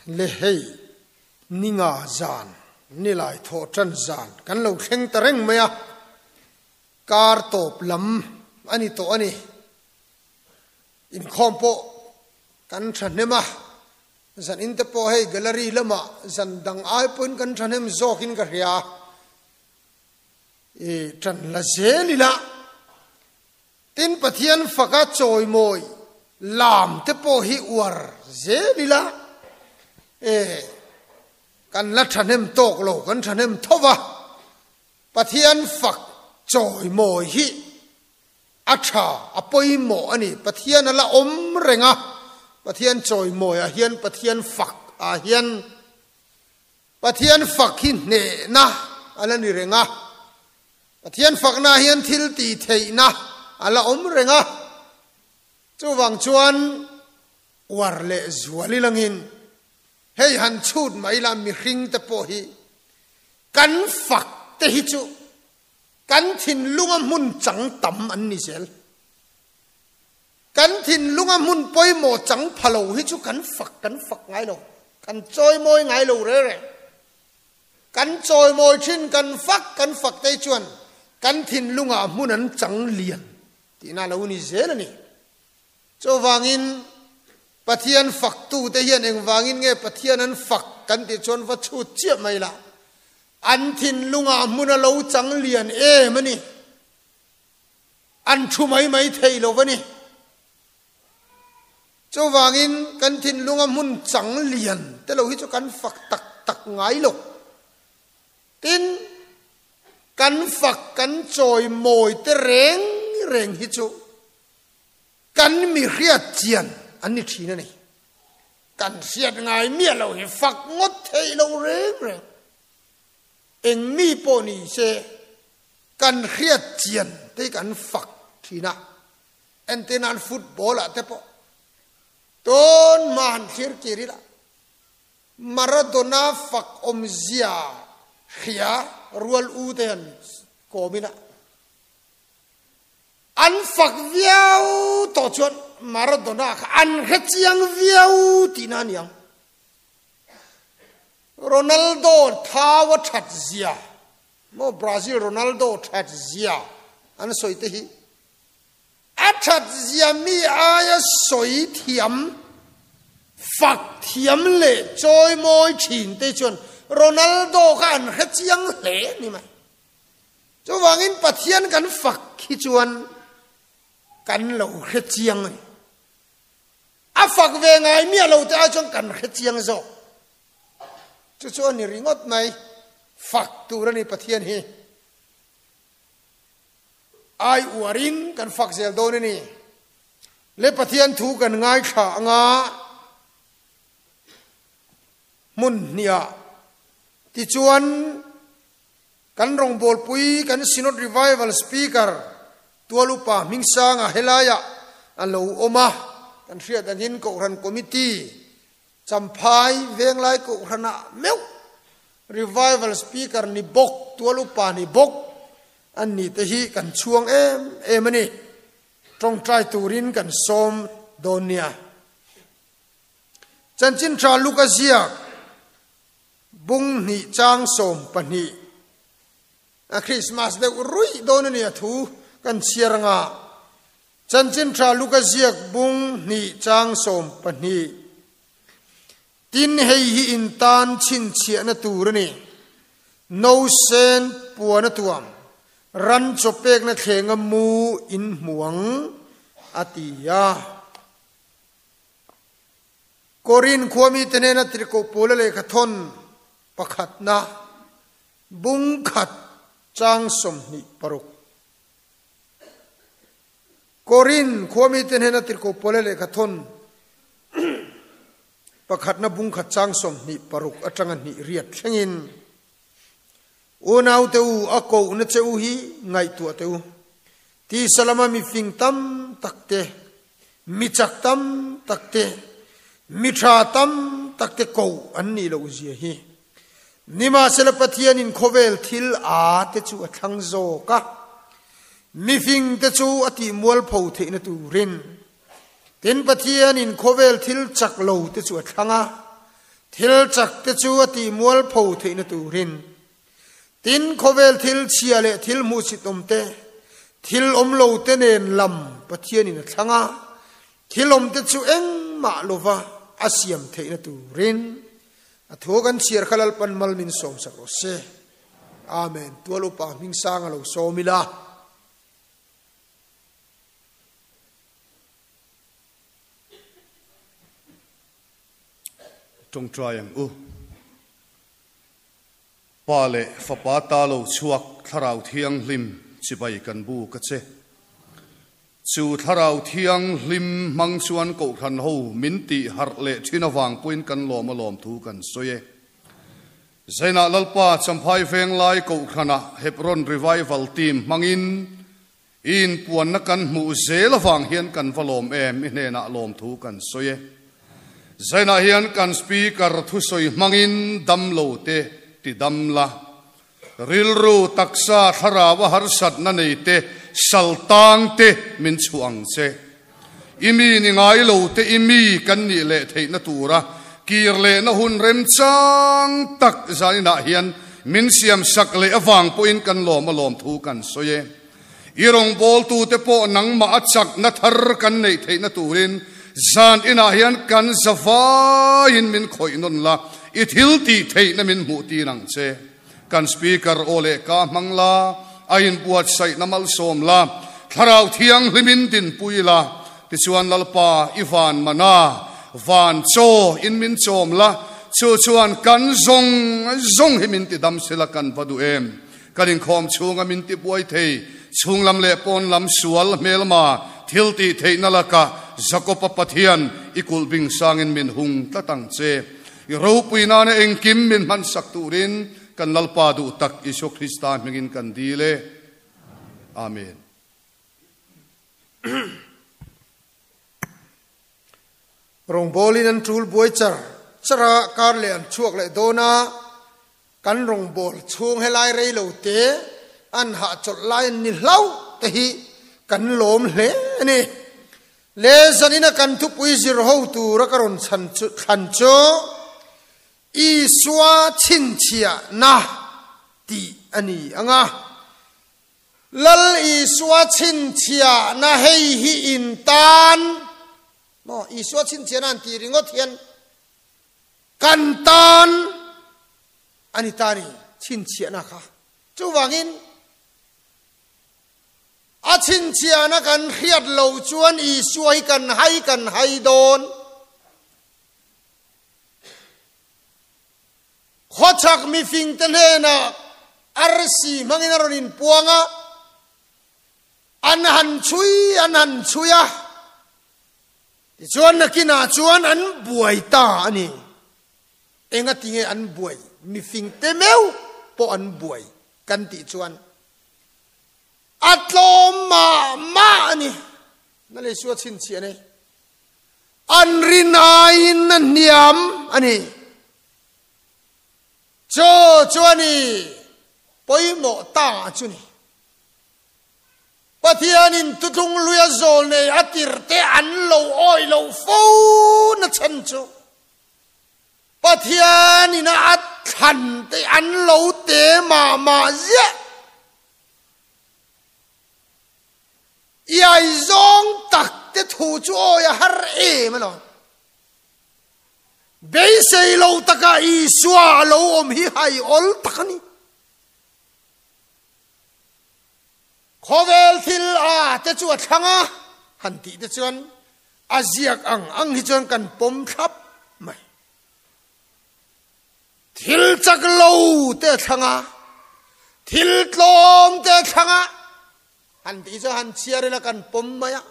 Le hei, ninga zan, nilai thawh tan zan kan lo thleng ta reng mai a, kar tawp lam a ni tawh a ni. Inkhawm pawh kan thahnem a, zan in te pawh hei gallery lamah zan dang ai pawhin kan thahnem zawkin ka hria. I tan la zel ila. Tin, Pathian faka chawimawi lam te pawh hi uar zel ila, e, kan la thahnem tawk lo, kan thahnem tho va, Pathian fak chawimawi hi a tha, a pawimawh a ni. Pathian a la awm reng a, Pathian chawimawi ah hian, Pathian fak ah hian, Pathian fak hi hnehna a la ni reng a, Pathian fakna hian thil tih theihna a la awm reng a, chuvang chuan uar leh zual i langin hei han chhut mai la mihring te pawh hi kan fak te hi chu kan thinlunga hmun chang tam an ni zel. Kan thinlunga hmun pawimawh chang pha lo hi chu kan fak kan fak ngai lo, kan chawimawi ngai lo reng reng. Kan chawimawi thin, kan fak kan fak te chuan kan thinlungah hmun an chang lian tihna a lo ni zel a ni. Chuvangin Pathian faktute hian engvangin nge Pathian an fak kan tih chuan va chhut chiah mai la, an thinlungah hmun a lo chang lian em a ni. An thu mai mai thei lo a ni. Chuvangin kan thinlunga hmun chang lian te lo hi chu kan fak tak tak ngai lo. Tin, kan fak kan chawi mawi te reng reng hi chu kan mi hriat chian an ni thin a ni. Kan hriat ngai miah lo hi fak ngawt thei lo reng reng. Eng mi pawh ni se Kan hriat chian te hi kan fak thin a, entir nan football ah te pawh tawn hma han thlir kir ila Maradona fak awmzia hria rual u te han kawm ila an fak viau tawh chuan Maradona kha an hre chiang viau tihna a ni ang. Ronaldo thau a that zia Maw Brazil Ronaldo that zia an sawi te hi a that zia mi aia sawi thiam, fak thiam leh chawimawi thin te chuan Ronaldo kha an hre chiang hle a ni mai. Chuvangin Pathian kan fak hi chuan kan lo hre chiang a ni. A fak ve ngai miah lo te ai chuan kan hre chiang zawk. Chu chu a ni ringawt mai, fak tur a ni Pathian hi. Ai uarin kan fak zel dawn a ni. Le Pathian thu kan ngaithla anga hmun hniah tichuan kan rawngbawlpui kan Synod Revival Speaker Tualupa Hmingsanga helaiah a lo awm a, kan hriat angin Kohhran Committee Champhai Venglai Kohhranah meuh Revival Speaker ni bawk, tual upa ni bawk an ni te hi kan chhuang em em a ni. Tawngtai turin kan sawm dawn nia. Chanchin tha Luka ziak bung hnih chang 12 a Christmas deuh ruih dawn a ni a thu kan chhiar anga. Chanchin Tha Luka ziak bung hnih chang 12. Tin hei hi in tan chhinchhiahna tur a ni. No sen puan a tuam, ran chaw pekna thlenga mu in hmu ang, a ti a. Korin khuamite hnena tirhkoh Paula lehkhathawn pakhatna bung khat chang 26. Korin khuamite hnena tirhkoh Paula lehkhathawn pakhatna bungkhat chang 26 atanga hnih riat thlengin, Unaute u, a kohna che u hi ngaihtuah teh u. Tisa lama mifing tam tak te, mi chak tam tak te, mi tha tam tak te koh an nih loh zia hi. Nimahsela Pathianin khawvel thil a te chu a thlang zawk a, mifing te chu a tih mualpho theihna turin. Tin, Pathianin khawvel thil chak lo te chu a thlang a, Thil chak te chu a tih mualpho theihna turin. Tin, khawvel thil chhia leh thil hmuhsit awm te, thil awm lo te nen lam Pathianin a thlang a, thil awm te chu engmah lova a siam theihna turin a thu kan chhiar kha Lalpan mal min sawmsak rawh se. Amen. Tual upa hming sang a lo sawm ila. Tawngtai ang u. Pa leh Fapa ta lo chhuak Thlarau Thianghlim chibai kan bu ka che. Chu Thlarau Thianghlim hmang chuan Kohhran ho min tih harh leh thin avang pawhin kan lawm a lawm thu kan sawi e. Zainah Lalpa Champhai Venglai Kohhranah Hebron Revival Team hmangin I inpuanna kan hmuh zel avang hian kan va lawm em? I hnenah lawmthu kan sawi e. Zainah hian kan Speaker thusawi hmangin damlo te ti dam la. Rilru, taksa, thlarau a harsatna nei te, sal tang te min chhuah ang che. I mi ni ngai lo te i mi kan nih leh theihna tura kir lehna hun remchang tak zaninah hian min siam sak leh avang pawhin kan lawm a lawmthu kan sawi e. I rawngbawltute pawh nangmah a chakna thar kan neih theihna turin zan inah hian kan zavaiin min khawih nawn la, i thil tih theihna min hmuh tin ang che. Kan Speaker aw leh ka hmang la, a inbuatsaihna malsawm la, Thlarau Thianghlimin dinpui la, tichuan Lalpa i van mana van chaw in min chawm la, chu chuan kan zawng zawng hi min tidam sela kan va duh em? Kan inkhawm chhunga min tibuai thei, chhunglam leh pawnlam sual hmelma thil tih theihna lakah Jakob-a Pathian i kulh bing sangin min hung tlat ang che. I ropui nana engkim min hmansak turin kan Lalpa duh tak Isua Krista hmingin kan dil e. Amen. Rawngbawlin an tul buai char char a, kar leh an chhuak leh dawn a, kan rawngbâwl chhung helai rei lo te an hahchawlh lai an ni hlauh te hi kan lawm hle a ni. Le zanina kan thupui zir ho tura ka rawn chhan chu thlan chu Isua chhinchhiahna tih a ni ang a. Lal Isua chhinchhiahna hei hi in tan maw? Isua chhinchhiahna an tih ringawt hian kan tan a ni ta ni chhinchhiahna kha. Chuvangin a chhinchhiahna kan hriat lo chuan Isua hi kan hai kan hai dawn. Khawchhak mifingte hnenah arsi hmangin a rawn inpuang a, an han chhui an han chhui a, tichuan nakinah chuan an buai ta a ni. Engatinge an buai? Mifingte meuh pawh an buai kan tih chuan a tlawm mah mah a ni. Na lei su a chhinchhiah a ni. An rin aiin a hniam a ni. Chu chu a ni pawimawh ta chu ni. Pathianin tutlung luia zawl nei a tirhte an lo awih loh fo na chhan chu Pathianin a thlan te an lo te mah mah ziah. Iai zawng tak te thu chu awi a har em alawm. Beisei lo taka Isua a lo awm hi hai awl tak a ni. Khawvel thil a te chu a thlang a, han tih te chuan a ziak ang ang hi chuan kan pawm thlap mai. Thil chak lo te a thlang a, thil tlawm te a thlang a, han tih chuan han chhiar ila kan pawm mai a.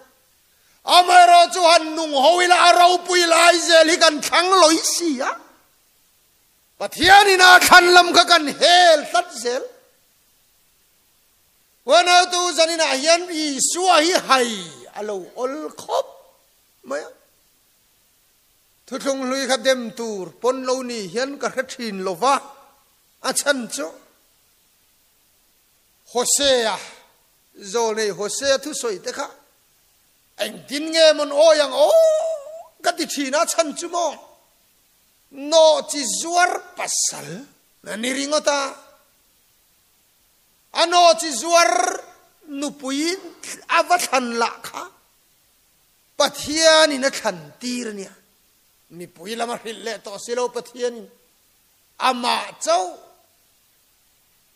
Amaherawh chu han nung ho ila a ropui lai zel hi kan thlang lawi si a. Pathianin a thlan lam kha kan hel tlat zel. Huanautu zaninah hian Isua hi hai a lo awl khawp mai a. Thuthlung hlui kha dem tur pawn lo ni hian ka hre thin lo va, a chhan chu Hosea, zawlnei Hosea thusawi te kha engtin nge mawn awi ang aw ka ti thin a, chhan chu maw? Nawhchi zuar pasal a ni ringawt a, a nawhchi zuar nupui a va thlan lah kha Pathianin a thlan tir a nia. Mipui lam a hrilh leh tawh si lo Pathianin amah chauh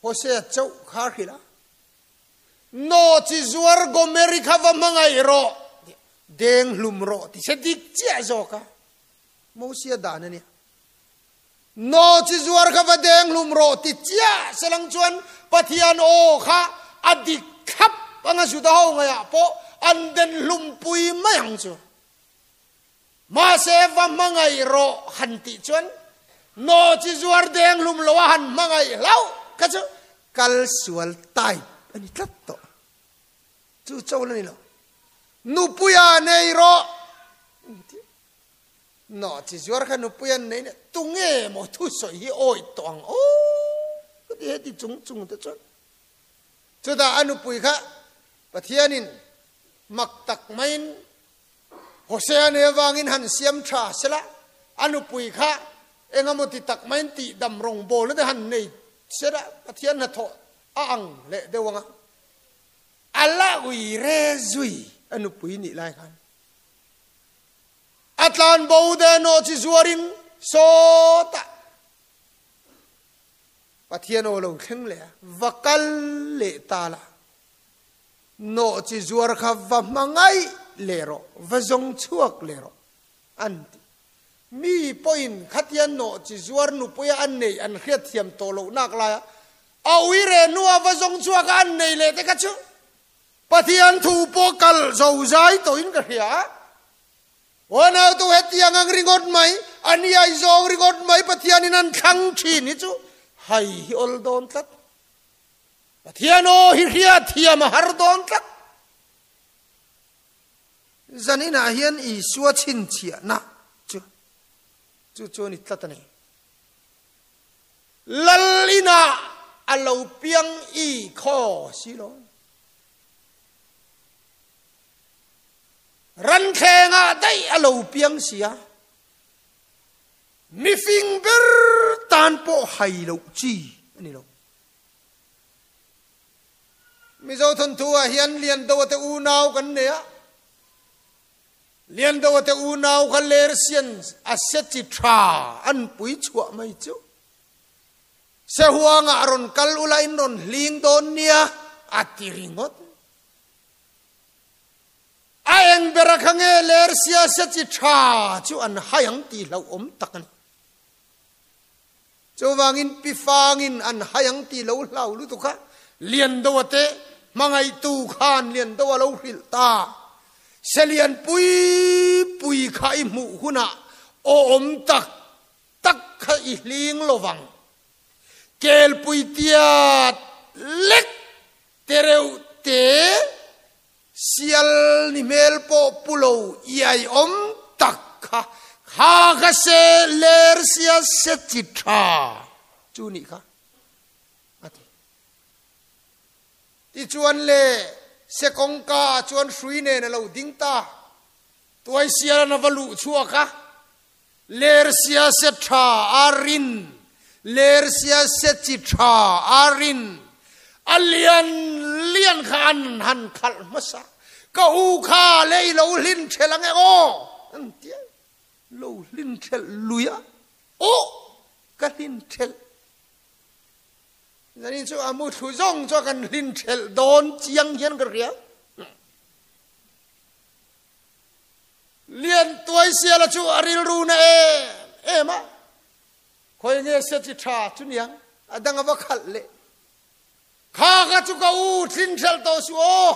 Hosea chauh kha a hrilh a. Nawhchi zuar Gomeri kha va hmangaih rawh, deng hlum rawh ti se dik chiah zawk a. Mosia dan a nia. Nawhchi zuar kha va deng hlum rawh ti chiah selang chuan Pathian aw kha a dik thlap anga Juda ho ngaiah pawh an den hlum pui mai ang chu. Mahse va hmangaih rawh han tih chuan nawhchi zuar deng hlum lo a han hmangaih hlauh kha chu kal sual type a ni tlat tawh. Chu cho la ni lo. Nupuia nei rawh nawhchi zuar kha nupuia nei nia tunge maw thusawi hi awih tawh ang aw ka ti heti chung chung te chuan. Chutah a nupui kha Pathianin mak tak maiin Hosea nei avangin han siam tha sela, a nupui kha engemaw ti tak maiin tihdam rawngbawlna te han nei sela, Pathian hnathawh a ang leh deuh ang a. A la ui re zui a nupui nih lai khan. A tlan bo de nawh chi zuarin sawtah Pathian aw lo thleng leh a, va kal leh ta la. Nawh chi zuar kha va hma ngaih leh rawh, va zawng chhuak leh rawh, an ti. Mi pawhin khatian nawh chi zuar nupuia an neih an hriatthiam tawh loh nak laia a ui reh hnua va zawng chhuak a an nei leh te kha chu Pathian thu pawh kal zo zai tawhin ka hria a. Aw nautu hetiang ang ringawt mai, a niai zawng ringawt mai Pathianin an thlang thin hi chu hai hi awl dawn tlat. Pathian aw hi hriat thiam a har dawn tlat. Zaninah hian Isua chhinchhiahna chu chu chu a ni tlat a ni. Lal inah a lo piang i khaw si lo. Ranthlengah daih a lo piang si a. Mifing ber tan pawh hai loh chi a ni lo. Mizo thawnthu ah hian Liandoa te unau kan nei a, Liandoa te unau kha Lersian a se chi tha an pui chhuah mai chu. Sehuangah a rawn kal ula in rawn hling dawn nia a ti ringawt. A eng bera kha nge Lersia se chi tha chu an hai ang tih hlauhawm tak a ni. Chuvangin pi fangin an hai ang tih lo hlau lutuk a, Liandoa te hmangaihtu khan Liandoa lo hrilh ta. Selian pui pui kha i hmuh hunah awm tak tak kha i hling lovang. Kelpui tiat lek tereuh te Sial ni hmel pawh pu lo iai awm tak kha kha kha se ler sia se chi tha chu nih kha a ti. Tichuan le se kawngka ah chuan hrui nen a lo ding ta. Tuai sial an a va luh chhuak a, ler sia se tha a rin, ler sia se chi tha a rin, a lian lian kha an han khalh hmasa, ka u kha le i lo hlin thelh ang e aw, an ti a, lo hlin thelh lui a, aw ka hlin thelh. Zanin chu a mu thlu zawng chu kan hlin thelh dawn chiang hian ka hria. Lian tuai siala chu a rilru na em em a, khawi nge se chi tha chu niang, a dang a va khalh leh. Kha kha chu ka u hlin hrelh tawh suh aw,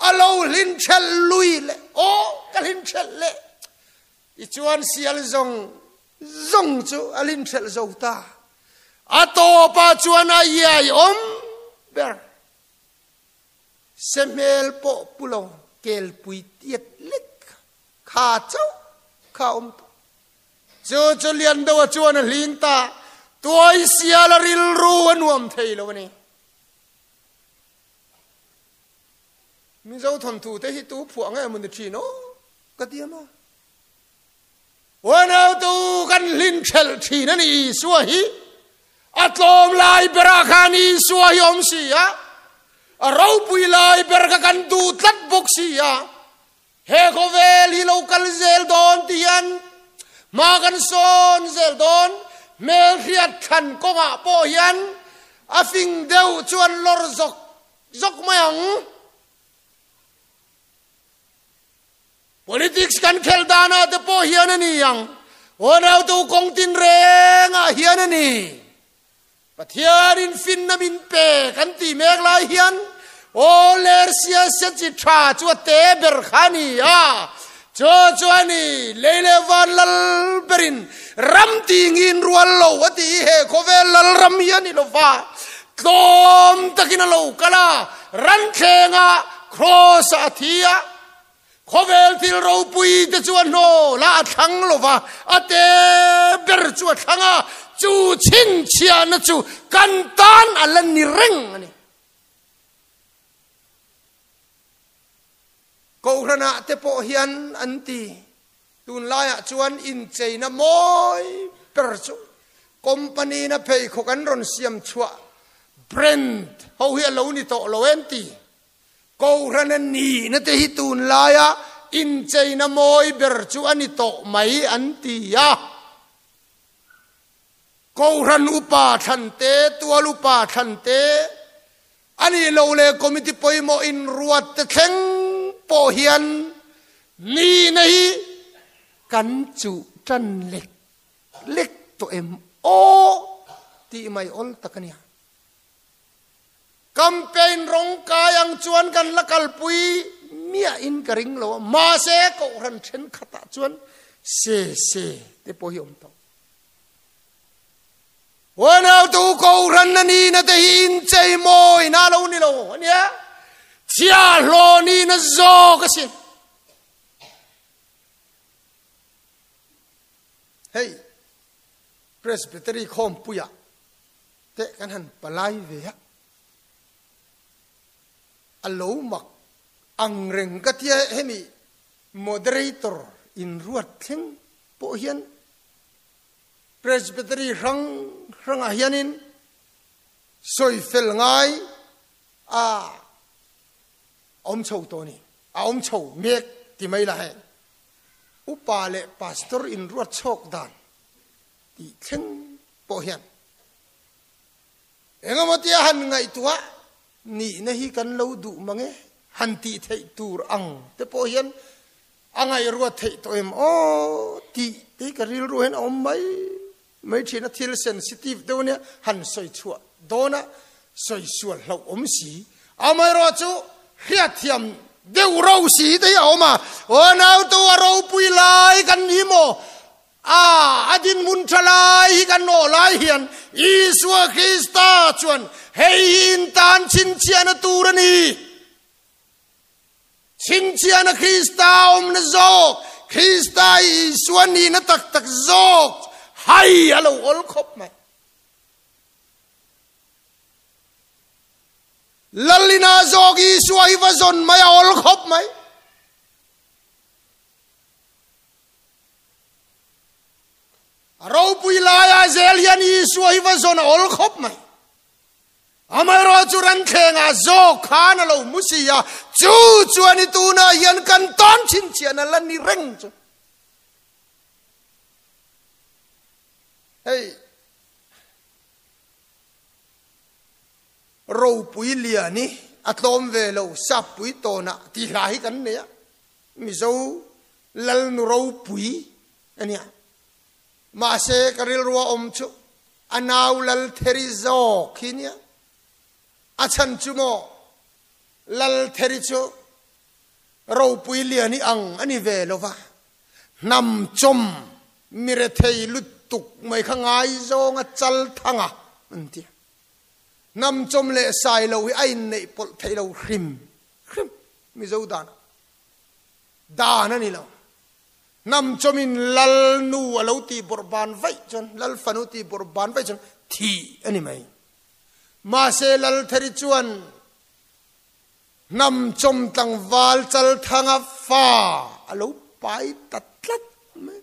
a lo hlin hrelh lui leh aw ka hlin hrelh leh. Tichuan sial zawng zawng chu a hlin hrelh zo ta. A tawpah chuan a iai awm ber. Se hmel pawh pu lo kelpui tiat lek kha chauh kha a awm tawh. Chu chu Liandoa chuan a hling ta, tuai sial a rilru a nuam thei lo a ni. Mizo thawnthu te hi tu phuah nge maw ni thin aw ka ti a maw. Uanau tu ka. kan hlin thelh thin a ni Isua hi. A tlawm lai berah khan Isua hi awm si a, a ropui lai ber kha kan duh tlat bawk si a. He khawvel hi lo kal zel dawn ti hian hma kan sawn zel dawn. Hmelhriat thlan kawngah pawh hian a fing deuh chuan lawr zawk zawk mai ang. Politics kan khelh danah te pawh hian a ni ang. Unautu kawng tinrengah hian a ni. Pathianin finna min pe kan tih mek lai hian aw lersia se chi tha chu a te ber kha a ni a. Chu chu a ni, lei leh van lal berin ram tingin rual lo a ti hi he khawvel lal ram hi a ni lo va. Tlawm takin a lo kal a, ranthlengah Kraws-ah a thi a. Khawvel thil ropui te chu a hnawl a, a thlang lo va, a te ber chu a thlang a, chu chhinchhiahna chu kan tan a la ni reng a ni. Kohhranah te pawh hian an ti, tunlaiah chuan incheina mawi ber chu company-na pheikhawk an rawn siam chhuah brand ho hi a lo ni tawh lo em ti. Kohhran a nihna te hi tunlaia incheina mawi ber chu a ni tawh mai an ti a. Kohhran upa thlan te, tual upa thlan te, a nih loh leh committee pawimawh inruat te thleng pawh hian nihna hi kan chuh tan lek lek tawh em aw tih mai awl tak a nia. Campaign rawng kai ang chuan kan la kalpui miahin ka ring lo a, mahse kohhran thenkhatah chuan se se te pawh hi awm tawh. Unautu kohhran a nihna te hi inchei mawina a lo ni lo a nia, chhiahhlawh nihna zawk asin. Hei Presbytery khawmpuiah Teh kan han palai ve a, a lo mak ang reng ka tia hemi moderator in ruat thleng pawh hian Presbytery hrang hrangah hianin sawi fel ngai a awm chho tawh a ni, a awm chho mek ti mai la hei upa leh pastor in ruat chhawk dan tih thleng pawh hian engemaw tia han ngaihtuah nihna hi kan lo duh mang e, han tih theih tur ang te pawh hian a ngaihruat theih tawh em aw tih te hi ka rilru hian a awm mai mai thin a, thil sensitive deuh ania han sawi chhuah dawn a sawi sual hlauh awm si, amaherawh chu hriatthiam deuh ro si te hi a awm a, aw nautu a ropui lai kan ni maw A, a dinhmun tha lai hi kan nawh lai hian Isua Krista chuan hei hi in tan chhinchhiahna tur a ni. Chhinchhiahna Krista awmna zawk, Krista hi Isua nihna tak tak zawk hai a lo awl khawp mai. Lalina zawk Isua hi va zawn mai a awl khawp mai. A ropui laia zel hian Isua hi va zawn a awl khawp mai. Amaherawhchu ranthlengah zawk khan a lo hmu si a, chu chuan i tunah hian kan tawn chhinchhiahna la ni reng chu. Hei, ropui lian hi a tlawm ve lo, sappui tawnah tih hla hi kan nei a. Mizo Lalnu ropui a nia. Mahse ka rilrua awm chu a nau Laltheri zawk hi nia. A chhan chu maw Laltheri chu ropui lian i ang a ni ve lo va, hnam chawm mi rethei lutuk mai kha ngaizawng a chal thang a an ti a. Hnam chawm leh sai lo hi a inneih pawlh theih lo hrim hrim. Mizo dan dan a ni lo. Hnam chawmin lal nu a lo tih bawrh ban vaih chuan, lal fanu tih bawrh ban vaih chuan thih a ni mai. Mahse Laltheri chuan hnam chawm tlangval Chalthanga fa a lo pai ta tlat mai.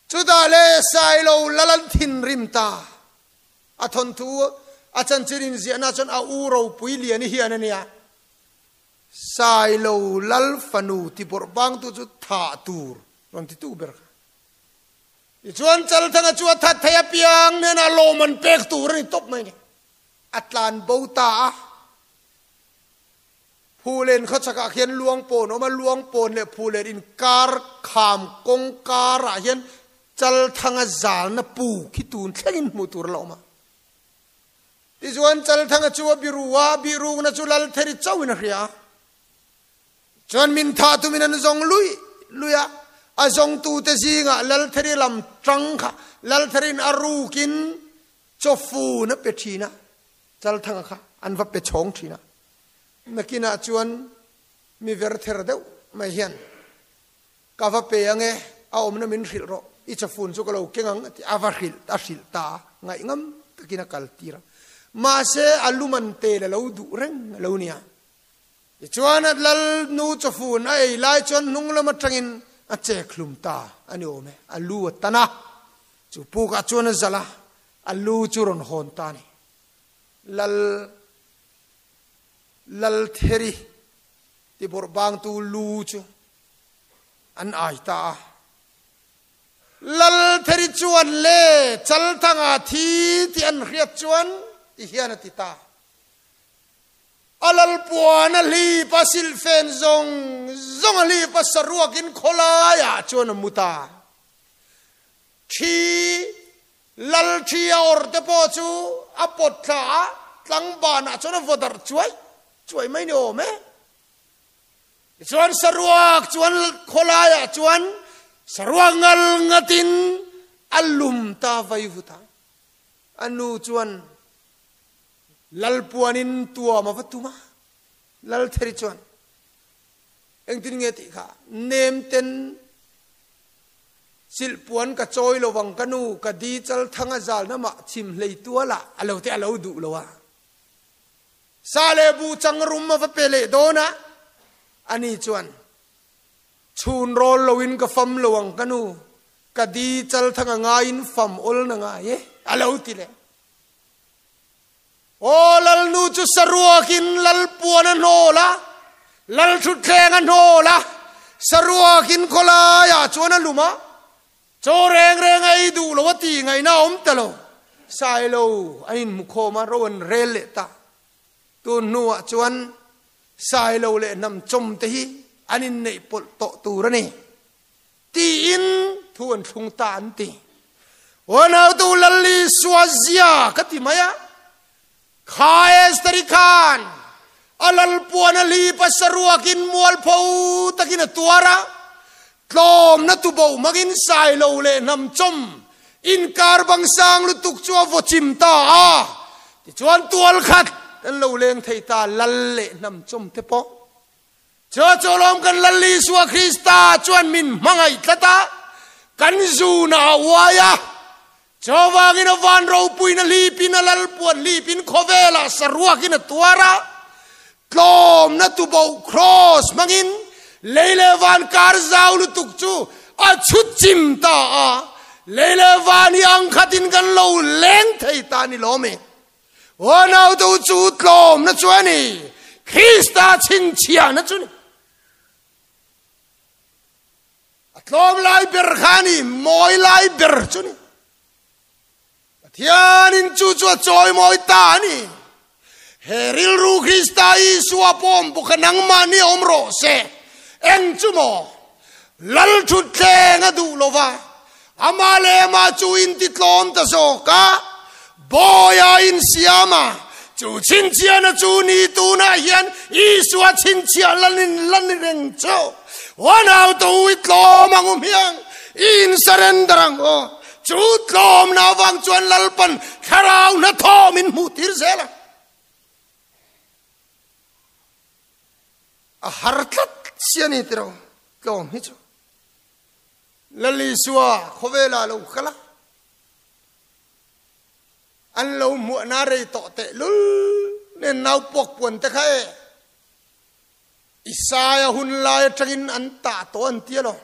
Chutah le Sailo lal an thinrim ta. A thawnthu a chanchin inziahna chuan a u ropui lian i hian a nia. Sailo lal fanu ti bawrh bangtu chu thah tur rawn titu ber kha. Tichuan Chalthanga chu a that thei apiang hnenah lawm an pek tur a ni tawp mai ni. A tlan bo ta a. Phulen khawchhakah khian Luangpawn a awm a, Luangpawn leh Phulen inkar kham kawng karah hian Chalthanga zalna pu khi tun thlengin hmuh tur a la awm a. Tichuan Chalthanga chu a biru a, bihrukna chu Laltheri chauhin a hria a. Chuan min thah tumin an zawng lui lui a, a zawngtute zingah Laltheri lam tang kha Laltheri'n a rukin chawfun a pe thin a, Chalthanga kha an va pe chhawng thin a. Nakinah chuan mi ver ther deuh mai hian, Ka va pe ang e, a awmna min hrilh rawh, i chawfun chu ka lo keng ang a ti a, va hrilh a hrilh ta a, ngaihngam takin a kal tir a. Mahse, a luman tel a lo duh reng a lo nia. Tichuan, a lal nu chawfun a ei lai chuan hnung lam atangin a chek hlum ta a ni awm e, a lu a tan a, chu pukah chuan a zalh a, a lu chu rawn hawn ta a ni. Lal. Laltheri ti bawrh bangtu lu chu an ai ta a. Laltheri chuan le Chalthanga thi tih an hriat chuan ti hian a ti ta. A lalpuan a hlip a, silhfen zawng zawng a hlip a, saruakin khawlaiah chuan a mu ta. Thi Lal thi a awrh te pawh chu a pawt thla a, tlangbanah chuan a vaw darh chuai chuai mai ni awm e. Tichuan saruak chuan khawlaiah chuan saruak ngal ngatin a lum ta vai vut a. A nu chuan Lalpuanin tuam a va tum a, Laltheri chuan Engtin nge tih kha nem ten silhpuan ka chawi lo vang ka nu ka di chal thang a zal na mah chim hlei tual ah a lo te a lo duh lo a sa le bu chang rum a va pe leh dawn a ani chuan chhun rawl lo in ka fam lo ang ka nu ka di chal thang a ngai in fam ol na ngai e a lo ti leh. Aw Lalnu chu saruakin Lalpuan a hnawl a, Lalthutthleng a hnawl a, saruakin khawlaiah chuan a lum a, chaw reng reng a ei duh lo a tih ngaihna a awm ta lo. Sailo an inhmu khawm a, ro an rel leh ta. Tun hnuah chuan Sailo leh hnamchawm te hi an inneih pawlh tawh tur a ni. Tiin thu an thlung ta an ti. Unautu Lalli Suazia ka ti mai a, kha Esther-i khan a lalpuan a hlip a saruakin mualpho takin a tuar a, tlawmna tuboh hmangin sailo leh hnamchawm inkar bang sang lutuk chu a vaw chim ta a, tichuan tual khat an lo leng thei ta lal leh hnamchawm te pawh. Chu chu lawm kan Lal Isua Krista chuan min hmangaih tlat a, kan zuna a uai a. Chuvangin a van ropuina hlipin a lalpuan hlipin khawvelah saruakin a tuar a, tlawmna tuboh kraws hmangin lei leh van kar zau lutuk chu a chhut chim ta a, lei leh van hi ang khatin kan lo leng thei ta a ni lawm e. Aw nautu chu tlawmna chu a ni, Krista chhinchhiahna chu ni. A tlawm lai ber kha a ni, mawi lai ber chu ni. Pathianin chu chu a chawimawi ta a ni. He rilru Krista Isua pawm bawk a nangmahni awm rawh se. Eng chu maw? Lal thutthleng a duh lo va, amah leh amah chu intitlawm ta zawk a, Bawi a insiam a, chu chhinchhiahna chu ni tunah hian Isua chhinchhiah la la ni reng chu. Uanau to u i tlawm ang u hmiang, i insurrender ang u. Chu tlawmna avang chuan Lalpan thlarau hnathawh min hmuh tir zel a. A har tlat si a ni tiro tlawm hi chu. Lal Isua khawvelah lo kal a, an lo hmuahna rei tawh teh lul nen nau puak puan te kha e Isaia hun lai atangin an tah tawh an ti alawm.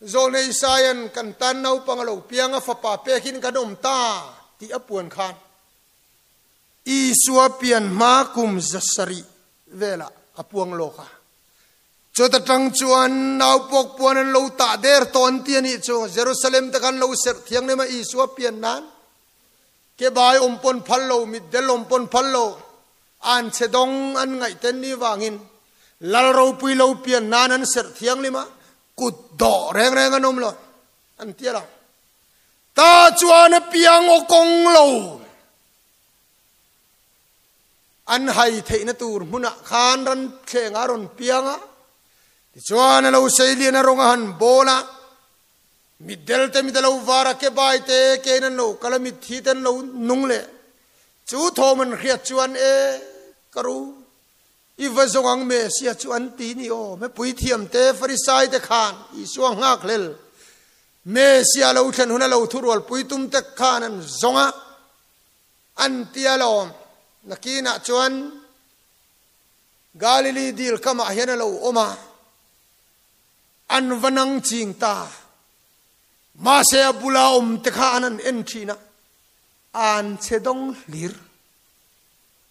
Zawlnei Isaia'n kan tan naupang a lo piang a, fapa pekin kan awm ta tih a puan khan Isua pian hma kum 700 velah a puang lawk a. Chuta tang chuan naupawk puan an lo tah der tawn ti a nih chu. Jerusalem te khan lo serh thianghlim a Isua pian nan ke bai awm pawn phal lo, mitdel awm pawn phal lo, an chhe dawng an ngaih ten ni vangin Lal ropui lo pian nan an serh thianghlim a, kut dawh reng reng an awm lo an ti a lo. Ta chuan a piang aw kawng lo. An hai theihna tur hmunah khan ran thlengah a rawn piang a, tichuan a lo sei lian a rawng a han bawl a, mitdel te mit a lo var a, ke bai te kein an lo kal a, mitthi te an lo nung leh. Chu thawm an hriat chuan, E ka ru, i va zawng ang Messiah chu an ti ni aw, mipui thiam te Farisai te khan Isua nghak hlel Messiah lo thlen hun a lo thurualpui tum te khan an zawng a, An ti alawm. Nakinah chuan Galili dil kamah hian a lo awm a, an va nang ching ta. Mahse a bula awm te kha an han en thin a, an che dawng hlir.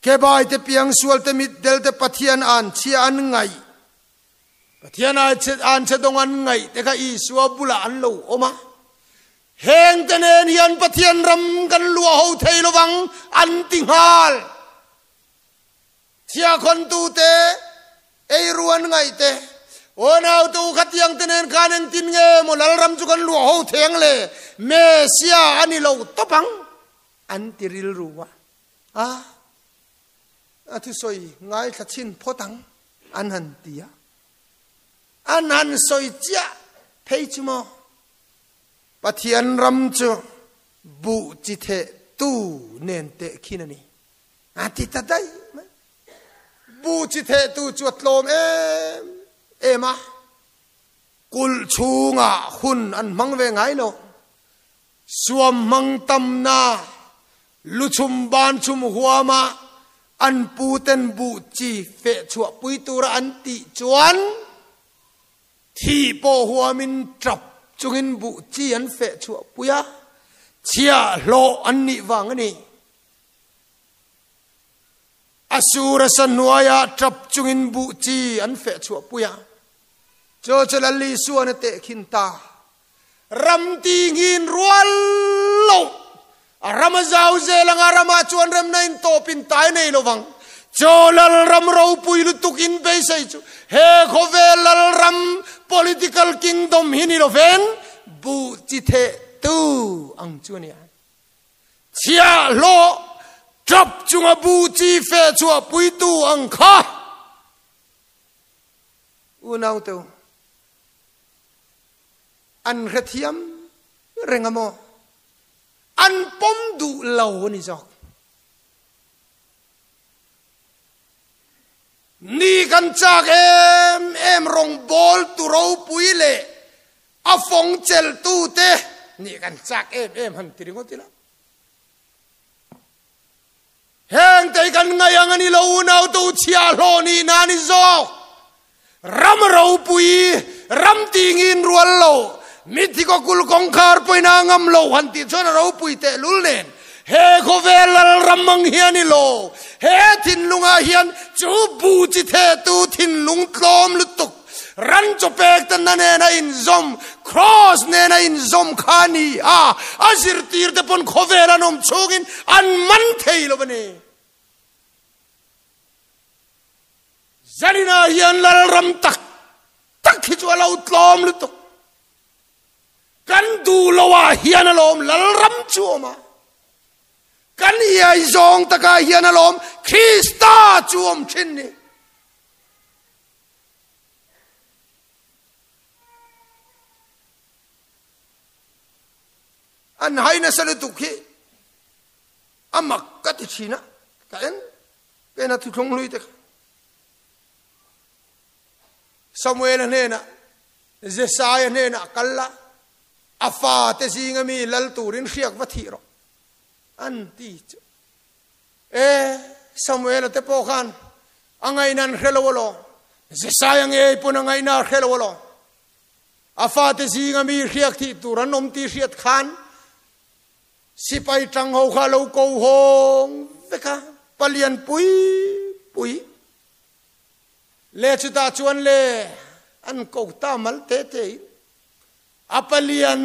Kebai te piangsual te mitdel te Pathian an chhia an ngaih. Pathian an che dawng an ngaih te kha Isua bulah an lo awm a. Heng te nen hian Pathian ram kan luah ho thei lovang an ti nghal. Thiakhawntu te, eiru an ngaih te, Aw-nautu khatiang te nen khan engtin nge maw Lalram chu kan luah ho thei ang le, Messiah a ni lo tawp ang an ti rilru a. A, a thusawi ngaithla chhin phawt ang an han ti a. An han sawi chiah phei chu maw? Pathian ram chu buh chi theh tu nen teh khin a ni. A ti ta daih mai. Buh chi theh tu chu a tlawm em em a, kulh chhungah hun an hmang ve ngai lo. Suam hmang tamna, luchhum banchhum huama an puten buh chi feh chhuahpui tura an tih chuan, Thih pawh huamin tap chungin buh chi an feh chhuah pui a, chhiahhlawh an nih vang a ni. A sur a sa hnuaiah tap chungin buh chi an feh chhuah pui a, chu chu Lal Isuan a tehkhin ta. Ram ti nghin rual loh, a ram a zau zel anga ramah chuan remna in tawpin tai nei lo vang. Chaw lal ram ropui lutuk in beisei chu he khawvel lal ram political kingdom hi ni lovin buh chi theh tu ang chu a ni a. Chhiahhlawh tap chunga buh chi feh chhuah puitu ang kha unaute an hrethiam reng a maw? An pawm duh lo a ni zawk. Ni kan chak em em rawngbawl tu ropui leh a fawng chelhtu te ni kan chak em em han ti ringawt ila. Heng te hi kan ngaih ang a ni lo unau tu chhiahhlawh nih na a ni zawk. Ram ropui, ram tingin rual lo, mithi kaw kul kawngkhar pawhin a ngam lo han tih chuan a ropui tehlul nen he khawvel lal ram ang hi a ni lo. He thinlungah hian chu bu chi thehtu thinlung tlawm lutuk, ran chaw pek tanna nen a inzawm, Kraws nen a inzawm kha a ni a, a zirtirte pawn khawvel an awm chhungin an man thei lo a ni. Zaninah hian Lalram tak tak hi chu a lo tlawm lutuk. Kan duh loah hian alawm Lalram chu awm a. Kan iai zawng takah hian alawm Krista chu awm thin ni. An hai nasa lutuk hi a mak ka ti thin a, ka en Kena thuthlung hlui te kha Samuel-a hnenah, Jesaia hnenah kal la, a fate zinga mi lal turin hriak va thih rawh, an ti chu. E, Samuel-a te pawh khan a ngaihna an hre lo alawm, Jesaia ngei pawn a ngaihna a hre lo alawm. A fate zinga mi hriak thih tur an awm tih hriat khan sipai tang ho kha lo ko hawng vek a, palian pui pui le chutah chuan le an ko ta mal te te in a palian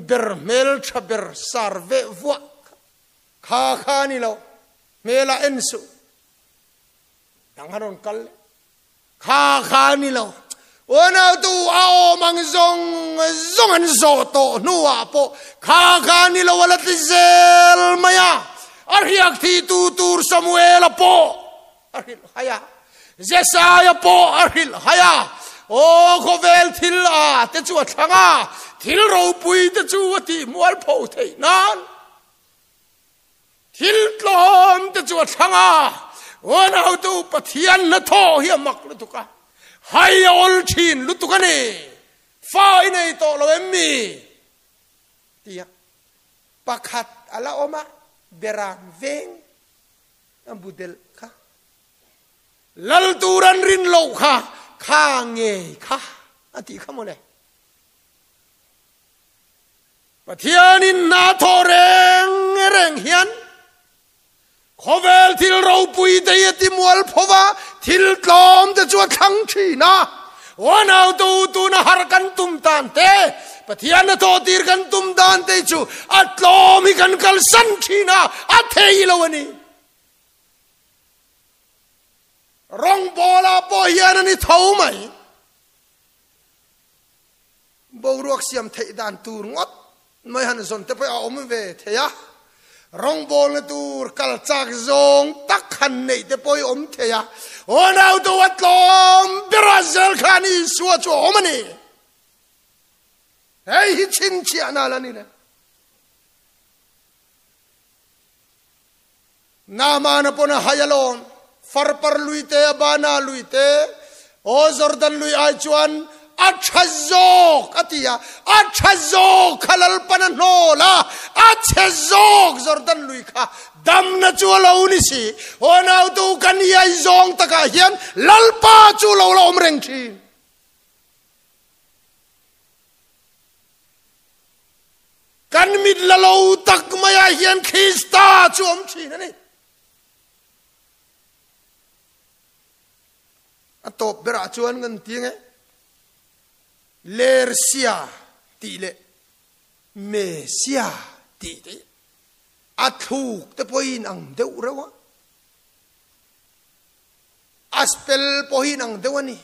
ber hmel tha ber sar veh vuah kha kha ni lo hmel ah en suh dang an rawn kal leh. Kha kha ni lo. Unautu a awm ang zawng zawng an zawh tawh hnuah pawh kha kha ni lo a la ti zel mai a. A hriak thitu tur Samuela pawh a hrilh hai a, Jesaia pawh a hrilh hai a. Aw khawvel thil a te chu a thlang a, thil ropui te chu a tih mualpho theih nan. Thil tlawm te chu a thlang a, unautu Pathian hnathawh hi a mak lutuk a, hai a awl thin lutuk a ni, fa i nei tawh lo em mi? Tia pakhat a la awm a, Beram veng a bu delh kha, lal tur an rin loh kha, kha ngei kha a tih kha mawle. Pathianin hna thawh reng reng hian khawvel thil ropui te hi a ti mual pho va, thil tlawm te chu a thlang thin a. Uanautu tuna har kan tum tan te, Pathian a thawh tir kan tum dan te chu a tlawm hi kan kalsan thin a, a thei lo a ni. Rawngbawlah pawh hian a ni tho mai. Boruak siam theih dan tur ngawt mai han zawn te pawh a awm ve thei a, rawngbawlna tur kal chak zawng tak han neih te pawh i awm thei a, aw nautu a tlawm bera zel khan Isua chu a awm a ni. Hei hi chhinchhiahna la ni le. Naamana pawn a hai alawm, Farpar lui te, Abana lui te, aw Jordan lui ai chuan a tha zawk a ti a, a tha zawk kha Lalpan a hnawl a, a chhe zawk Jordan lui kha damna chu a lo ni si. Aw nautu kan iai zawng takah hian Lalpa chu lo la awm reng thin. Kan mit la lo tak maiah hian Krista chu awm thin a ni. A tawp berah chuan kan ti nge Lersia tih leh Mesia tih te a thluk te pawhin ang deuh reuh a. A spell pawhin ang deuh a ni.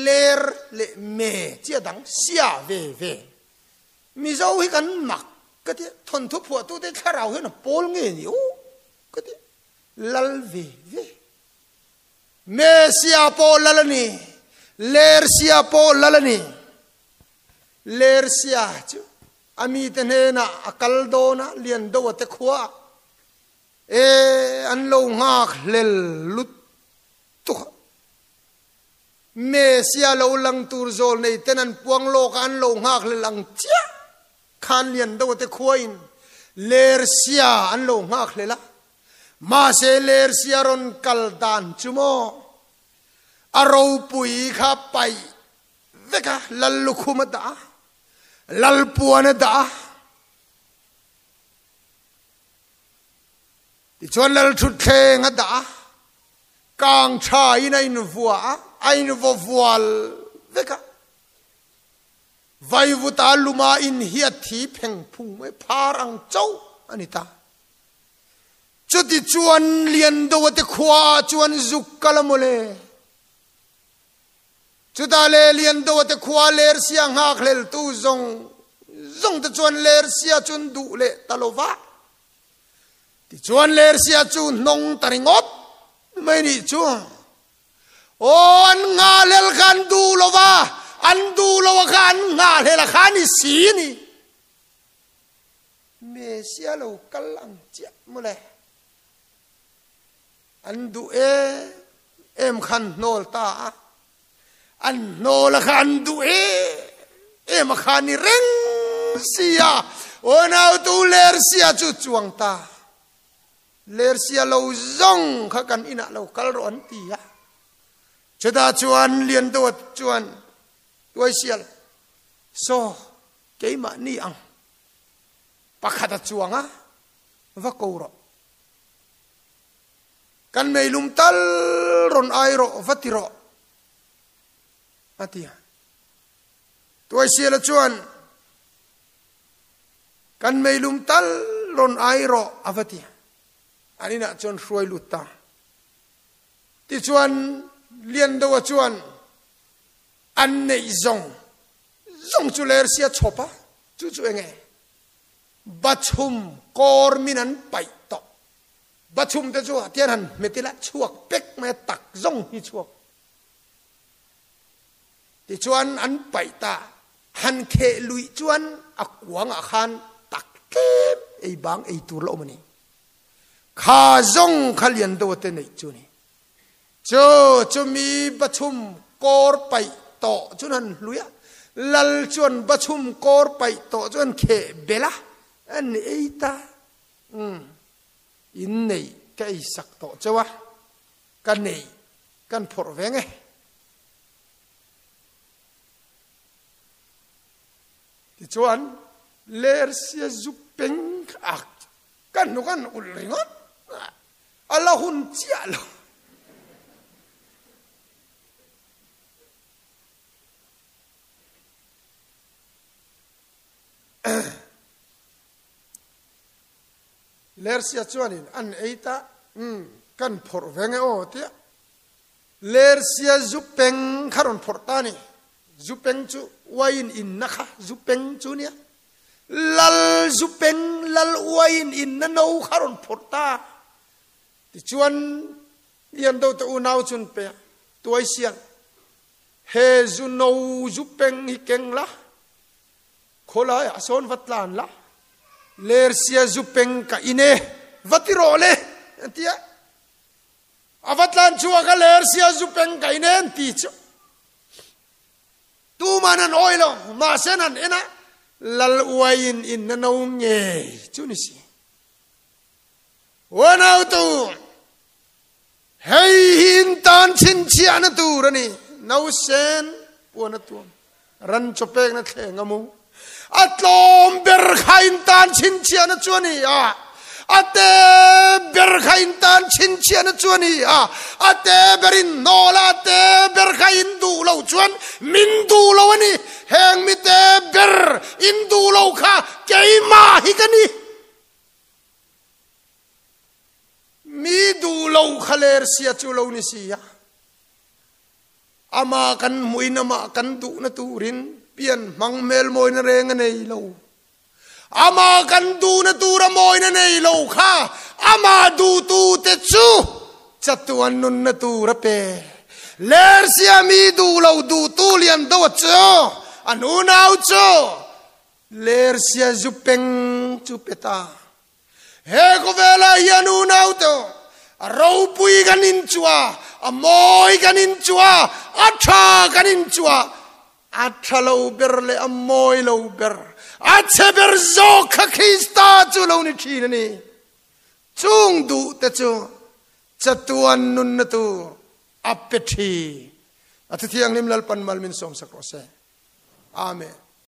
Ler leh me chi a dang sia ve ve. Mizo hi kan mak ka ti, thawnthu phuahtute thlarau hian a pawl nge ni u ka ti, lal ve ve. Mesia pawh lal a ni, Lersia pawh lal a ni. Lersia chu a mite hnenah a kal dawn a, Liandoa te khuaah e an lo nghak hlel lutuk a. Mesia lo lang tur zawl nei ten an puang lawk a, an lo nghak hlel ang chiah khan lian deuh te khuain Lersia an lo nghak hlel a, mahse Lersia rawn kal dan chu maw a ropui kha paih vek a, lal lukhum a dah a, lal puan a dah a. Tichuan Lalthutthleng a dah a, kang thain a invua a, a invaw vual vek a. Vaivuta luma inhiat thi pheng phung mai phar ang chauh a ni ta. Chutichuan Liandoa te khua chuan zuk kal a mawle. Chutah le Liandoa te khua Lersia nghakhleltu zawng zawng te chuan Lersia chu an duh leh ta lo va. Tichuan Lersia chu hnawng ta ringawt mai nih chu. Aw an nghahlel kha an duh lo va, an duh lo a kha an nghahlel a kha a ni si a ni. Mesia lo kal ang chiah mawle. An duh em em kha an hnawl ta a, an hnawl a kha an duh em em a kha ni reng sia unautu lersia chu chuang ta lersia lo zawng kha kan inah lo kal rawh an ti a chutah chuan lian deuh chuan tuaisial. Saw, keimahni ang pakhat a chuang a, va ko rawh. Kan meilum tal rawn ai rawh, va ti rawh, a ti a. Tuaisiala chuan, Kan meilum tal rawn ai rawh, a va ti a. An inah chuan hruai lut ta. Tichuan, Liandoa chuan an neih zawng zawng chu lersia chhawp a, chu chu enge? Bachhum kawr min an paih tawh. Bachhum te chu tian han hmet ila chhuak pek mai a, tak zawng hi chhuak. Tichuan an paih ta, han kheh luih chuan a kuangah khan tak tlem ei bang ei tur la awm a ni. Kha zawng kha lian deuh te neih chu ni. Chu chumi bachhum kawr paih tawh chuan han hlui a, lal chuan bachhum kawr paih tawh chuan kheh belh a, an ei ta. Umm, inneih ka ei sak tawh cheu a, ka neih kan phawrh ve nge. Tichuan, Lersia zu peng a ka hnuk an ulh ringawt a la hun chiah lo. Lersia chuanin an ei ta, umm, kan phawrh ve nge aw tia Lersia zu peng kha rawn phawrh ta a ni. Zu peng chu uaiin inna kha zu peng chu nia. Lal zu peng, lal uaiin inna no kha rawn phawrh ta. Tichuan Liandote unau chun pe a, Tuaisial, he zu no zu peng hi keng la, khawlaiah sawn va tlan la, Lersia zu peng ka in e, va ti rawh le, an ti a. A va tlan chhuak a ler sia zu peng kai nen ti chu tuman an awi lo mahse an en a lal uaiin in na no ngei chu ni si. Uanau tu hei hi in tan chhinchhiahna tur a ni nausen puan a tuam ran chawpek na thleng a mu A tlawm ber kha in tan chhinchhiahna chu a ni a, a te ber kha in tan chhinchhiahna chu a ni a, a te ber in hnawl a, a te ber kha in duh lo chuan min duh lo a ni. Heng mi te ber in duh lo kha keimah hi ka ni. Mi duh lo kha ler sia chu lo ni si a. Amah kan hmuin amah kan duhna turin pian hmang hmel mawina reng a nei lo. Amah kan duhna tura mawina nei lo kha amah duhtute chu chatuan nunna tur a pe. Lersia mi duh lo duhtu lian deuh a chu an unau chu Lersia zu peng chu pe ta. He khawvelah hian unau te a ropui kan inchua, a mawi kan inchua, a tha kan inchua, a tha lo ber leh a mawi lo ber, a chhe ber zawk kha Krista chu lo ni thin a ni. Chung duh te chu chatuan nunna tur a pe thin. A thuthianghlim Lalpan mal min sawmsak rawh se. Amen.